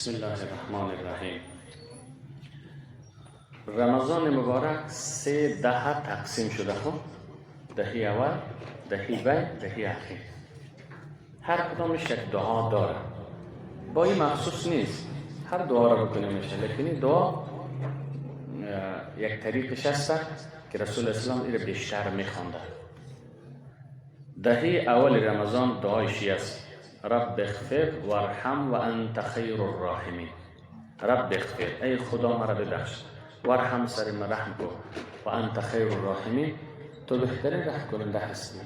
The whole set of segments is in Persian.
بسم الله الرحمن الرحیم. رمضان مبارک 3 دهه تقسیم شده. خب دهه اول، دهه بعد، دهه اخیر، هر کدامش یک دعا داره. با این مخصوص نیست هر دعا را بکنیم میشه، لیکن این دعا یک طریقش هست که رسول اسلام این را بیشتر میخوانده. دهه اول رمضان دعایشی است: رب اغفر وارحم و انت خیر الراحمین. رب اغفر، ای خدا مرا ببخش، وارحم، سر من رحم کن، و انت خیر الراحمین، تو بهترین رحم کننده هستی.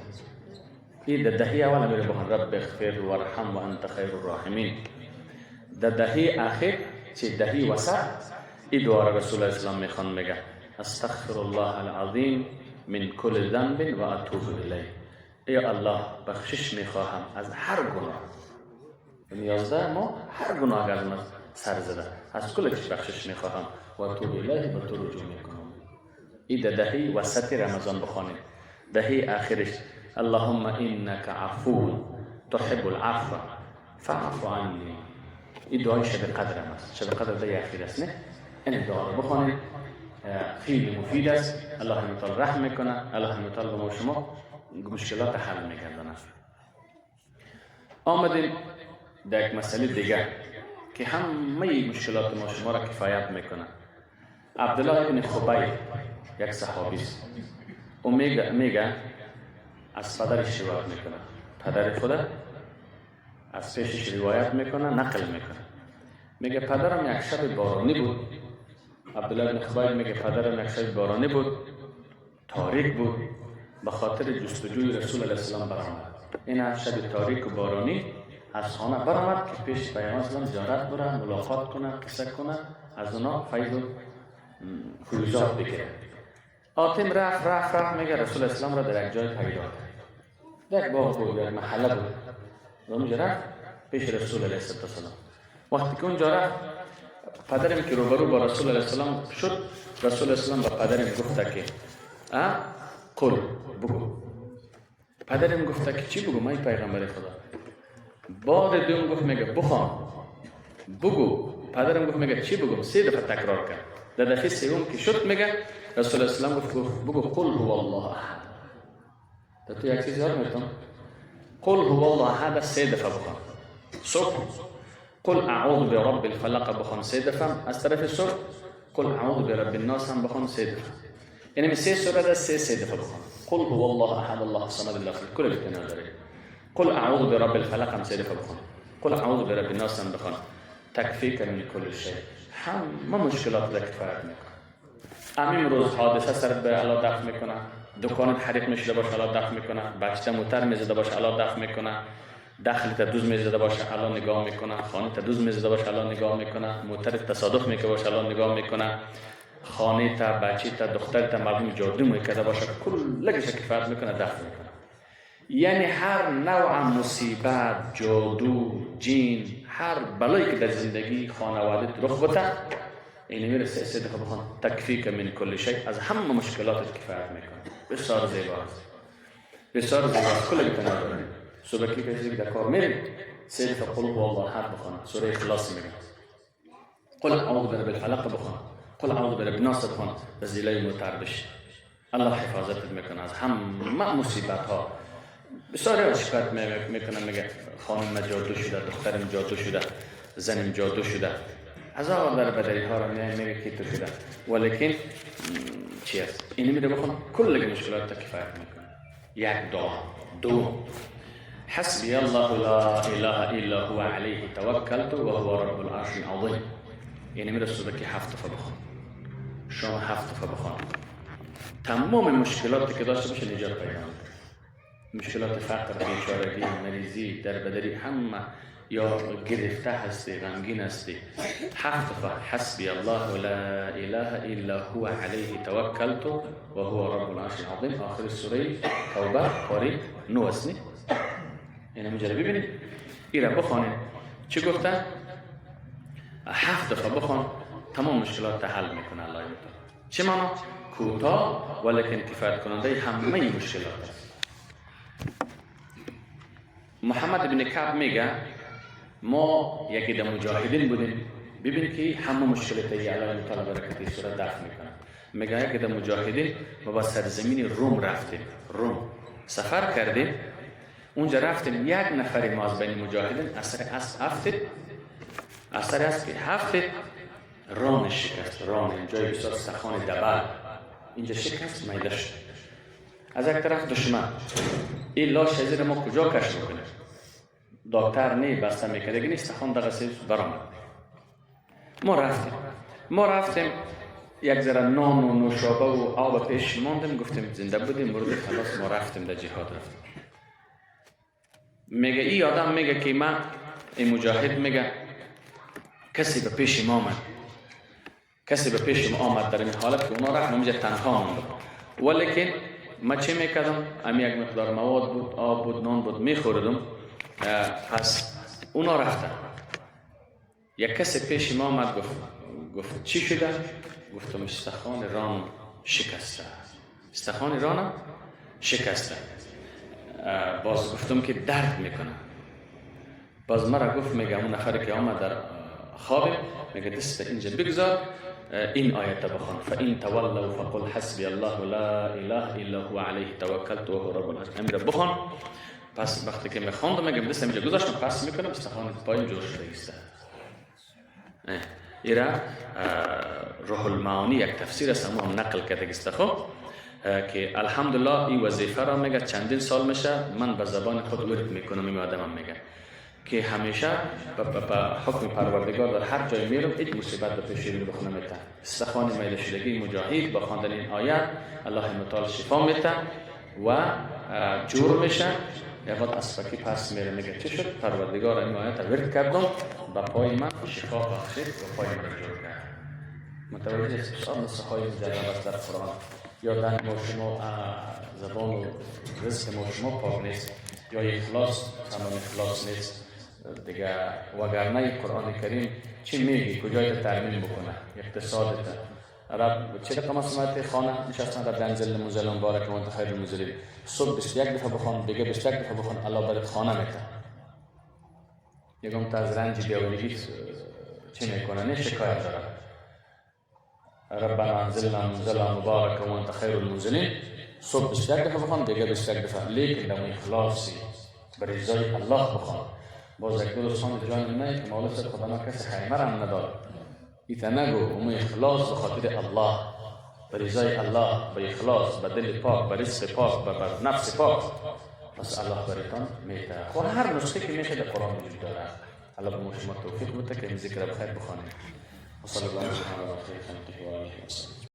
این در دهه اول میره بخوان: رب اغفر وارحم و انت خیر الراحمین. در دهه اخیر چه دهه وسط این دعا را رسول اسلام میخوان، میگه استغفر الله العظیم من کل ذنب و اتوب الیه. ای الله بخشش میخواهم از هر گناه. یعنی 11 ماه هر گناه از من سر زده، از کل چیز بخشش میخواهم و اتوب الیه، به تو رجوع میکنم. این در دهه وسط رمضان بخوانیم. دهه آخرش اللهم انک عفو تحب العفو فاعف عنی. این دعای شب قدر هم است. شب قدر دهه اخیر است، نه؟ این دعا رو بخوانیم، خیلی مفید است. الله متعال رحم میکنه، الله متعال به ما شما مشکلات حل میگردانه. آمدیم در یک مسئله دیگه که همه مشکلات ما شما را کفایت میکنه. عبدالله ابن خبیب یک صحابی است. او میگه از پدرش روایت میکنه، پدر خود از پیشش روایت میکنه، نقل میکنه. میگه پدرم یک شب بارانی بود. عبدالله ابن خبیب میگه پدرم یک شب بارانی بود، تاریک بود، به خاطر جستجوی رسول علیه السلام برآمد. این شب تاریک و بارانی از خانه برآمد که پیش پیامبر اسلام زیارت بره، ملاقات کنه، قصه کنه، از اونا فیض و فیوضات بگیره. آتم رفت رفت رفت، میگه رسول اسلام را در یک جای پیدا کرد. در یک باغ بود، یک محله بود و اونجا رفت پیش رسول علیه السلام. وقتی که اونجا رفت، پدرم که روبرو با رسول علیه السلام شد، رسول اسلام به پدرم گفته که قل، بگو. پدرم گفته که چی بگو من پیغمبر خدا؟ بعد دوم گفت، میگه بخوان، بگو. پدرم گفت، میگه چی بگم؟ 3 دفعه تکرار کرد. در دفعه سوم که شد، میگه رسول اسلام گفت بگو قل هو الله احد. در تو یک چیز یاد میتون، قل هو الله احد 3 دفعه بخوان صبح، قل اعوذ برب الفلق بخوان 3 دفعه از طرف صبح، قل اعوذ برب الناس هم بخوان 3 دفعه. یعنی 3 سوره ده 3 3 دفعه بخوان. قل هو الله احد الله الصمد الاخر کل بتنا داره. قل اعوذ برب الفلق هم 3 دفعه بخوان، قل اعوذ برب الناس هم بخوان. تکفیک من کل شیء، همه مشکلات را کفایت میکنه. همین روز حادثه سر به الله دفع میکنه، دکانت حریق میشده باشه الله دفع میکنه، بچه موتر میزده باشه الله دفع میکنه، دخل تا دوز میزده باشه الله نگاه میکنه، خانه تا دوز میزده باشه الله نگاه میکنه، موتر تصادف میکنه باشه الله نگاه میکنه، خانه تا بچه تا دختر تا مردم جادو میکرده باشه کلش کفایت میکنه، دفع میکنه. یعنی هر نوع مصیبت، جادو، جین، هر بلایی که در زندگی خانواده رخ بده، اینو میره 3 دفعه بخوان، تکفیک من کل شیء، از همه مشکلات کفایت میکنه. بسیار زیبا است، بسیار زیبا است. کل بتنا داره. صبح که کسی که در کار میره 3 دفعه قل هو الله احد بخوان، سوره اخلاص میگه، قل اعوذ برب الفلق بخوان، قل اعوذ برب الناس بخوان، به زیلای موتر بشه الله حفاظت میکنه از همه مصیبت ها. بسیاری شکایت میکنن، میگه خانم جادو شده، دخترم جادو شده، زنم جادو شده، هزار در بدری ها را میگه که تو شده، ولیکن چی است؟ اینو میره بخون، کل مشکلات کفایت میکنه. یک دعا. دو، حسبی الله لا اله الا هو علیه توکلت و هو رب العرش العظیم. یعنی میره صبح که 7 دفعه بخون، شام 7 دفعه بخون، تمام مشکلاتی که داشته باشه نجات پیدا میکنه. مشکلات فقر، بیچارگی، مریضی، دربدری، همه، یا گرفته هستی، غمگین هستی، 7 دفعه حسبی الله لا اله الا هو علیه توکلت و هو رب العرش العظیم. آخر سوره توبه پاره 9 است، نه؟ یعنی مجرد ببینید ایرا بخوانید. چی گفته؟ 7 دفعه بخوان، تمام مشکلات حل میکنه الله تعالی. چه معنا؟ کوتاه ولیکن کفایت کننده همه مشکلات است. محمد بن کعب میگه ما یکی در مجاهدین بودیم. ببین که همه مشکلات الله تعالی برکتی صورت دفع میکنه. میگه یکی در مجاهدین ما با سرزمین روم رفتیم، روم سفر کردیم، اونجا رفتیم، یک نفری ما از بین مجاهدین اثر اسب افتید، اثر اسب که هفتید، ران شکست، ران جای بسیار سخان دبل اینجا شکست، میده شد. از یک طرف دشمن این لاش از ما کجا کش بکنه؟ دکتر نی بسته میکرد دیگه نیست، خان دغه سیز برآمد. ما رفتیم یک ذره نان و نوشابه و آب پیش ماندیم، گفتیم زنده بودیم مرد خلاص، ما رفتیم در جهاد رفتیم. میگه این آدم میگه که ما این مجاهد میگه کسی به پیش ما آمد، کسی به پیش ما آمد در این حالت که اونا رفت، ما تنها ماندم، ولیکن ما چه میکردم؟ امی یک مقدار مواد بود، آب بود، نان بود، میخوردم. پس اونا رفتن، یک کسی پیش ما آمد، گفت چی شده؟ گفتم استخوان ران شکسته، استخوان رانم شکسته. باز گفتم که درد میکنه. باز مرا گفت، میگه اون نفری که آمد در خواب، میگه دست اینجا بگذار، این آیت بخوان، فإن تولوا فقل حسبی الله لا اله الا هو علیه توکلت وهو رب العرش. امر بخوان. پس وقتی که میخواندم میگم دست اینجا گذاشتم، پس میکنم استخوان پایین جور شده ایسته. ایرا روح المعانی یک تفسیر است، هم نقل کرده است خب که الحمدلله این وظیفه را میگه چندین سال میشه من به زبان خود ورد میکنم. این آدمم میگه که همیشه به حکم پروردگار در هر جای میرم هیچ مصیبت به پیش روی بخونه میته. استخوان میل شدگی مجاهد با خواندن این آیت الله متعال شفا میته و جور میشه. یک وقت اسپکی پس میره میگه چه شد؟ پروردگار این آیت ورد کردم به پای من شفا بخشید و پای من جور کرد. متوجه بسیار نسخه های مجرب است در قرآن. یا در ما شما زبان و رزق ما شما پاک نیست، یا اخلاص تمام اخلاص نیست دیگه، وگرنه قرآن کریم چی میگی؟ کجای ترمیم بکنه اقتصادت رب چه رقم سمت خانه نشستن رب انزل منزل مبارک و انت خیر المنزلین. صبح 21 دفعه بخوان، دیگه 21 دفعه بخوان، الله برات خانه میده. یکم تا از رنج بیاوریگی چه میکنه؟ نه شکایت داره. ربنا انزلنا منزلا مبارک و انت خیر المنزلین. صبح 21 دفعه بخوان، دیگه 21 دفعه، لیکن در اخلاصی برای الله بخوان. باز یک دو دوستان جان نه که مولا صاحب خدا ما کسی خیمه هم نداره، ایتا نگو امو اخلاص به خاطر الله، به رضای الله، به اخلاص، به دل پاک، به رزق پاک، به نفس پاک، پس الله برایتان میده. خب هر نسخه که میشه در قرآن وجود داره. الله به ما شما توفیق بده که این ذکر بخیر بخوانیم. و صلی الله علیه و آله.